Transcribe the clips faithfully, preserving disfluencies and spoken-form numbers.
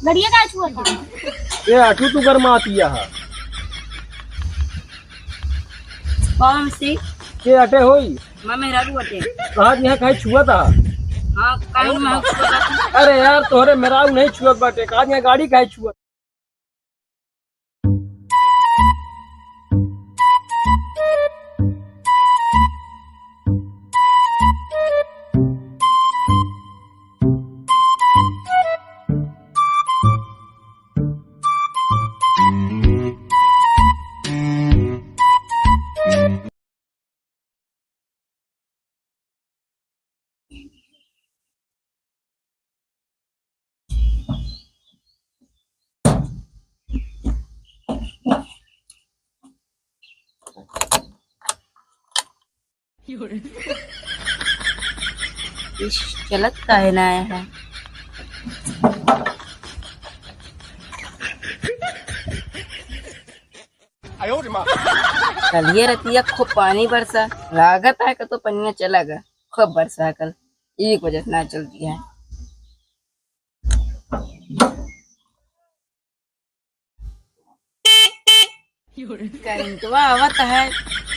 गड़िया का छुआ था? ए, आठू तू गरमातिया हा। कौन सी? के अटे होई? माँ मेहरारू अटे। कहा दिया काहे छुआ था? हाँ, काहे में छुआ था? अरे यार, तोहरे मेहरारू नहीं छुअत बाटे। कहा दिया गाड़ी काहे छुआ? इस चलत काहे ना आया है? कलिए रतिया खूब पानी बरसा, लागत है कि तो पनिया चला गा, खूब बरसा कल, एक वजह से ना चलती है। करंटवा आवत है,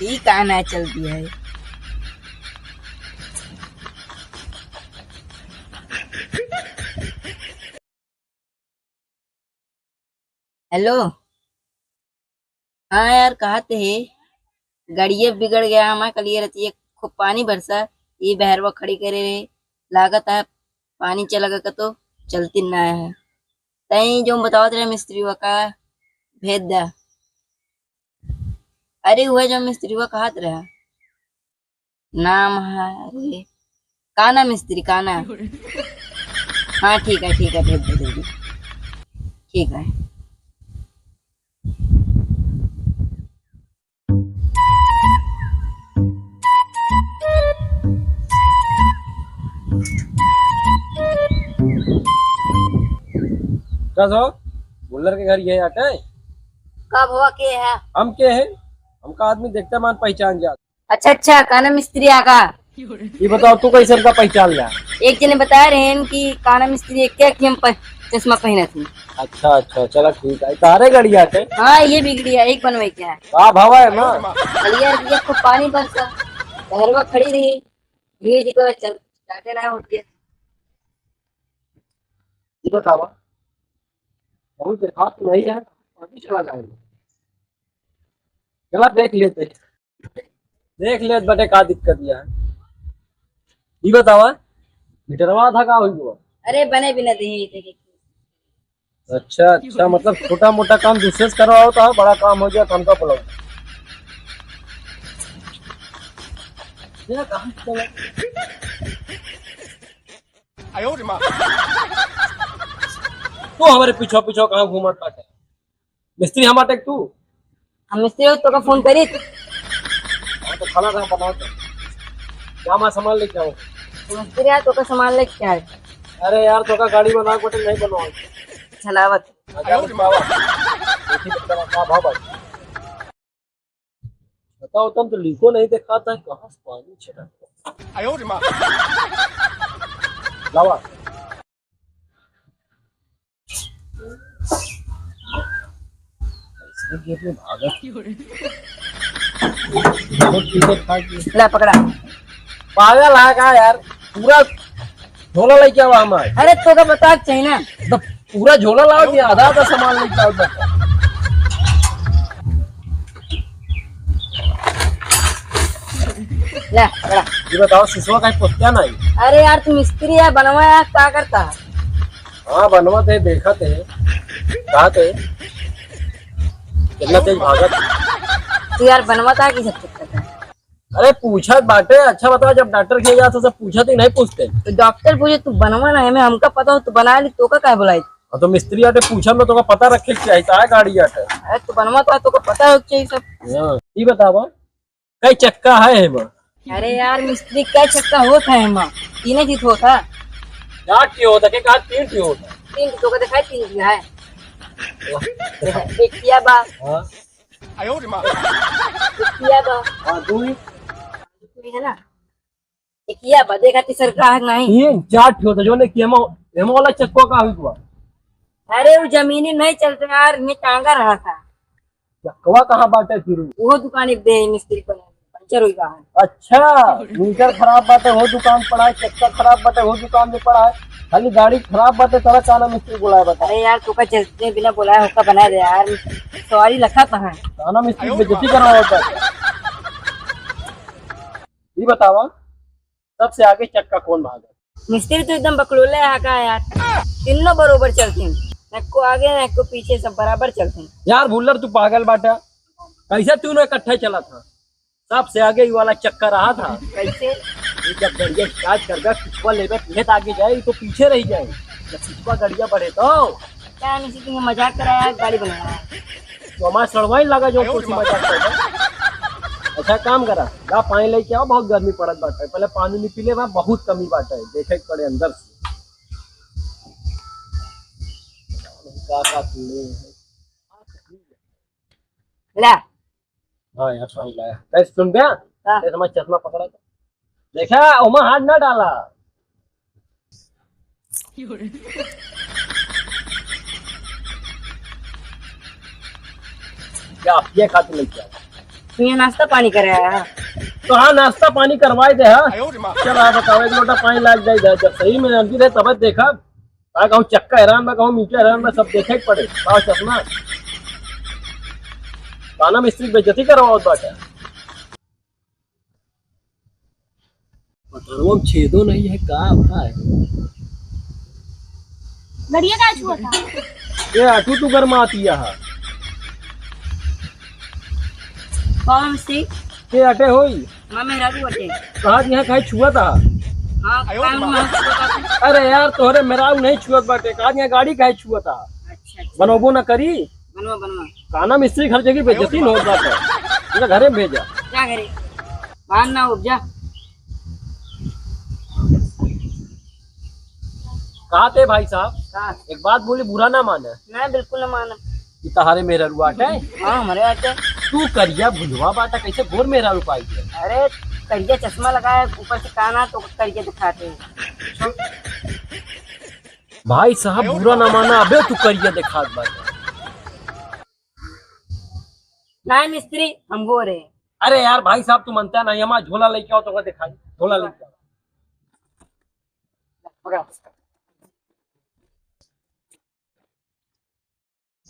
ई का ना चलती है। हेलो, हाँ यार, कहा ते है, गड़िया बिगड़ गया हमार, कलिए रतिया खूब पानी बरसा, ई बहरवा खड़ी करे रहे, लागत है पानी चला गा कतो, चलती ना है। तई जो बतावत रहे मिस्त्रीवा का भेज दा। अरे हुआ जो मिस्त्रीवा कहत रहा, नाम है, अरे, काना मिस्त्री, काना। हाँ, ठीक है, ठीक है, भेज दे जल्दी। ठीक है। का सो? गुल्लर के घर ये आटे? का भवा के है? हम के है? हमका आदमी देखते मान पहचान जात। अच्छा, अच्छा, काना मिस्त्री आगा। ये बताओ, तू कैसे हमका पहचान लिया? एक जने बता रहे हैं कि काना मिस्त्री एक क्या कि हम प-, चश्मा पहनत ही। अच्छा, अच्छा, चला ठीक है। तारे गड़िया के? हाँ, ये बिगड़ी है, एक बनवे के है। का भावा है माँ? अरे यार, ये खूब पानी बरसा, घरवा खड़ी रही, भीज के चल, जाके ना उठ के। ये बतावा, बहुत देखा तो नहीं है, अभी चला जाएगा। चला देख लेते हैं। देख लेत बटे का दिक्कत या है। ई बतावा, मीटरवा था का होई गो? अरे बने बिना देही देखे। अच्छा, अच्छा, मतलब छोटा मोटा काम दूसरे से करवाओ तो बड़ा काम हो जाए, हमका बुलाओ। ये कहाँ से चला? आयो रे माँ। तू हमारे पीछे पीछे कहाँ घूमत बाटे? मिस्त्री हम बाटे तू? हम मिस्त्री हो, तोका फोन करी। हाँ, तो खाना था, बनाओ तो। क्या मैं सामान लेके आऊँ? मिस्त्री है, तोका सामान लेके आए। अरे यार, तोका गाड़ी बना के नहीं बनवाओ। चलावत। हाँ, क्या बतावा? देखी तो क्या भाव भाई। बताओ, तुम तो लीको नहीं दिखाता है, कहाँ से पानी छिड़क? आयो रे माँ। लावा। इसके गेट में भागत। बहुत पीछे खा के। ला पकड़ा। पागल है का यार? पूरा झोला लेके आवा हमारे। अरे तोका बतावे के चाहिए ना। तो पूरा झोला लाओ कि आधा आधा सामान लेके आओ बस। ले, बड़ा। ये बताओ, सिसवा कहीं पोत्या नहीं? अरे यार, तू मिस्त्री है, बनवा यार, का करता है? हाँ, बनवा थे, देखा थे, कहा थे, कितना तेज भागत। तू यार बनवा था कि सब चक्कर था? अरे पूछत बाटे, अच्छा बताओ, जब डॉक्टर के जात हो, सब पूछत ही नहीं पूछते। तो डॉक्टर पूछे, तू बनवा ना, हमें, हमका पता हो, तू बना ली, तोका काहे बुलाई? हाँ, तो मिस्त्री आटे पूछा में तोका पता रखे के चाहिए, काहे गाड़ी आटे? अरे तू बनवा तो, तोका पता हो के चाहिए सब। हाँ, ई बतावा, कई चक्का है एमा? अरे यार, मिस्त्री कई चक्का होत है एमा? तीन ही होत है। चार ठी होत है, के कहा तीन ठी होत है? तीन ठी तोका दिखाई, तीन ठी है। वाह। एक किया बा। हाँ। आयो रे माँ। एक किया बा। हाँ, दू ही। दू ही है ना? एक किया बा, देखा तीसर का है कि नहीं? तीन, चार ठो तो जो ने किया मो, एमो वाला चक्को का हुई हुआ। अरे, वो जमीनी नहीं चलते यार, ये टांगा रहा था। चक्कवा कहाँ बाटे फिर? वो दुकान एक दे मिस्त्री को, पंचर हुई बा। अच्छा, मीटर खराब बाटे, वो दुकान पड़ा है, चक्का खराब बाटे, वो दुकान में पड़ा है, खाली गाड़ी खराब बाटे, सारा काना मिस्त्री बुलाए बता। अरे यार, तू का चलते बिना बुलाए होका बना दे यार, सवारी लखा कहाँ है? काना मिस्त्री बेइज्जती करवा होता है। ये बतावा, सबसे आगे चक्का कौन भागा? मिस्त्री तो एकदम बकलोले है का यार, तीनों बरोबर चलते हैं, न को आगे न को पीछे, सब बराबर चलते हैं। यार भुल्लर, तू पागल बाटा, कैसे तीनों इकट्ठे चला था? सबसे आगे ये वाला चक्का रहा था। कैसे? ये जब गड़िया स्टार्ट कर गया, पिछवा लेबे, तुझे तो आगे जाए, ये तो पीछे रह जाए। जब पिछवा गड़िया बढ़े तो क्या नहीं, तुमने मजाक कराया, गाड़ी बनाया। तो हमारे सड़वाई लगा जो कुछ मजाक कर रहा। अच्छा काम करा, जा पानी लेके आओ, बहुत गर्मी पड़त बाटे। पहले पानी नहीं पी ले बा, बहुत कमी बाटे, देखे के पड़े अंदर से। का का पीले हैं। ला। हाँ यार, सही लाया। कैसे सुन बे? हाँ। कैसे हमारा चश्मा पकड़ा था? देखा, ओमा हाथ ना डाला। क्या, ये खा तू लेके आ। तू ये नाश्ता पानी करे आया है? तो हाँ, नाश्ता पानी करवाए दे, हाँ। चल, आप बताओ, एक लोटा पानी लाग जाए इधर, जब सही में नजदीक है, तब देखा। का कहूँ चक्का हैरान बा, कहूँ मीटर हैरान बा, सब देखे के पड़े। का चश्मा? काना मिस्त्री बेइज्जती करवावत बाटे। पतरवा में छेदो नहीं है, का भाई? गड़िया का छुआ था? ये आटू तू गरमाती है। कौन सी? के अटे होई? माँ मेहरारू अटे। कहा यहाँ काहे छुआ था? हाँ, काहे वहाँ छुआ था? अरे यार, तोहरे मेहरारू नहीं छुअत बाटे। कहा यहाँ गाड़ी काहे छुआ था? अच्छा, अच्छा। बनोबो ना करी। बनवा, बनवा। काना मिस्त्री घर जगह बेइज्जती न हो जाता। इधर घरे में भेजा। जा घरे। बाहर ना हो, जा। कहा थे भाई साहब? हाँ। एक बात बोली, बुरा ना माने। नहीं, बिल्कुल ना माने। कि तहारे मेहररुआ आटे? हाँ, हमारे आटे। तू करिया भुजवा बाटा, कैसे गोर मेहरारू पाई गया? अरे, करिया चश्मा लगाया, ऊपर से काना तो करिया दिखाते हैं। भाई साहब, बुरा ना माना, अबे तू करिया दिखात बाटा। नहीं मिस्त्री, हम गोर हैं। अरे यार, भाई साहब, तू मनता नहीं, हमारा झोला लेके आओ तो दिखाई, झोला लेके आओ। पकड़ा।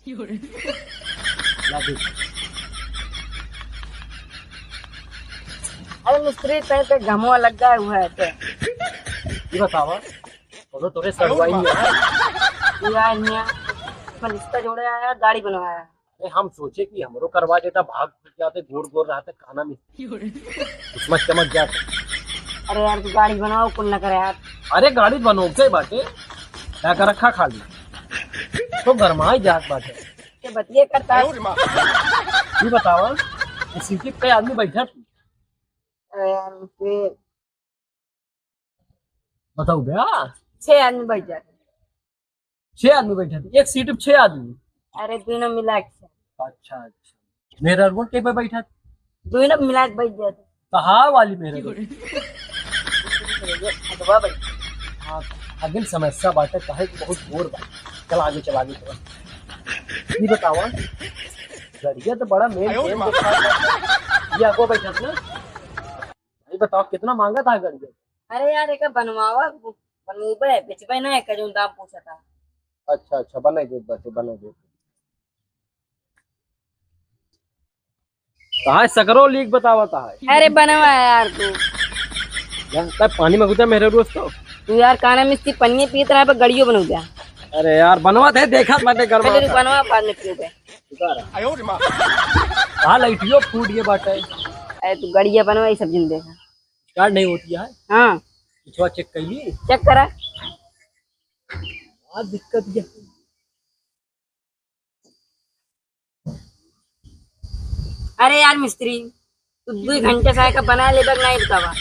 ला दे। अरे मिस्त्री, तय पे घमवा लग गया हुआ है ते। ये बतावा, वो तो तोरे सड़वाई नहीं है। तू यार हियाँ अपन रिश्ता जोड़े आया, गाड़ी बनवाया। अरे हम सोचे कि हमरो करवा देता, भाग खुल जाते, गोर गोर रहते, काना में किस्मत चमक जाते। अरे यार, तू गाड़ी बनाओ, कुल न करे यार। अरे गाड़ी बनोबे बाटे, क्या कर रखा खाली, तो गरमाई जात बाटे। के बतिये करता है। ये बतावा, इस सीट पे आदमी बैठा? अरे यार, उसमें बताओ भैया। छह आदमी बैठ जाते। छह आदमी बैठा थे, एक सीट पे छह आदमी? अरे, दोनों मिला के। अच्छा, अच्छा। मेहररुआ के पे बैठा थे? दोनों मिला के बैठ जाते। कहाँ वाली मेहररुआ? अगवा बैठ। हाँ, अगली समस्या बाटे, काहे कि बहुत गोर बा। चल आगे, चल आगे, चल। ये बतावा, गड़िया तो बड़ा मेन आयो रे मेन माँ। देखा। ये अगवा बैठा था ना? भाई बताओ, कितना मांगा था गड़िया? अरे यार, एका बनवावा, बनवाबे, बेचबे ना, एका जौन दाम पूछा था। अच्छा, अच्छा, बना दे, बस बना दे। कहाँ है सकरो लीक बतावा, कहाँ है? अरे बनवा यार तू। यार, तब पानी में घुसा मेरे रोज तो। तू यार काना मिस्त्री पनिये पीत रहा, पर गड़ियो बनवा दे। अरे यार, बनवा दे, देखा बाटे गरमा पहले तू था। बनवा, बाद में पीबे। हाँ, लाइटियो फूट गए बाटे। अरे तू गड़िया बनवा, ये सब जिन देखा। स्टार्ट नहीं होती है। हाँ। पिछवा चेक कर ली। चेक करा। क्या दिक्कत ये? अरे यार मिस्त्री, तू दो घंटे से आके बना ले, बग नहीं बतावा।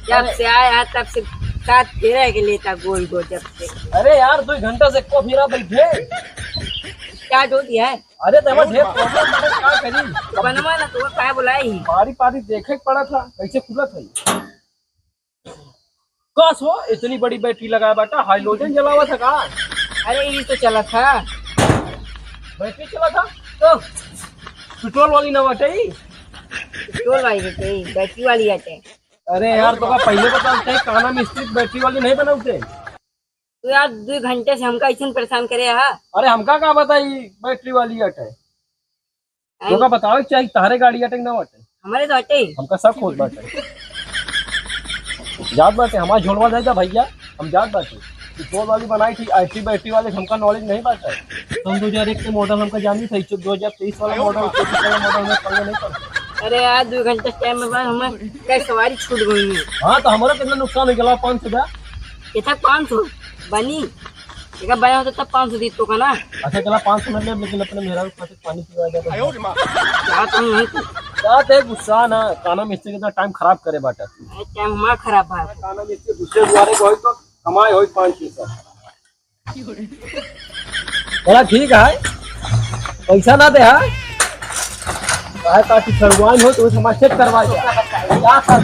जब अरे। से आया तब से साथ फेरा के लेता गोल गोल जब से। अरे यार, दो घंटा से को फेरा बैठे। क्या जो दिया है? अरे तो हमारे ढेर प्रॉब्लम है, क्या करी? तो बनवा ना, तो वो काय बुलाई? पारी पारी देखे के पड़ा था, कैसे खुला था ये? कस हो, इतनी बड़ी बैटरी लगाया बाटा, हाइड्रोजन जलावा था का? अरे, ई तो चलत ह। बैटरी चलत ह? तो पेट्रोल वाली ना बाटे ई? पेट्रोल वाली बाटे, बैटरी वाली बाटे। अरे यार, तोका पहिले बतावत है, काना मिस्त्री बैटरी वाली नहीं बनावत है। तो यार, दो घंटे से हमका ऐसे परेशान करे हा। अरे, हमका का बताई, बैटरी वाली बाटे। आई। तोका बतावे के चाही, तहरे गाड़ी बाटे कि ना बाटे? हमरे तो बाटे। हमका सब खोज बाटे। जात बाटे, हमार झोलवा दे दा भैया, हम जात बाटे। पेट्रोल वाली बनाई थी, ऐसी बैटरी वाली हमका नॉलेज नहीं बाटे। तो हम दो हज़ार एक के मॉडल हमका जानी था, दो हज़ार तेईस वाला मॉडल, चौबीस वाला मॉडल हमें पहले नहीं पड़ता। अरे यार, दो घंटे टाइम में बाद हमें कई सवारी छूट गई है। हाँ, तो हमारा कितना नुकसान हो गया, पाँच सौ का। कितना पाँच सौ बनी? एक बना होता तब पाँच सौ दी तो का ना। अच्छा, चला पाँच सौ में ले, लेकिन अपने मेहरारू खातिर पानी पिवा दे। क्या तुम नहीं तू? क्या ते गुस्सा ना, काना मिस्त्री कितना टाइम खराब करे बाटा। अरे, टाइम हमारा खराब है। काना मिस्त्री दूसरे दुआरे को होई तो कमाए होई पाँच छह सौ। चला ठीक है, पैसा ना दे है। काहे का कि सड़ुआइन हो तो हमारे सेट करवा दे। क्या कर?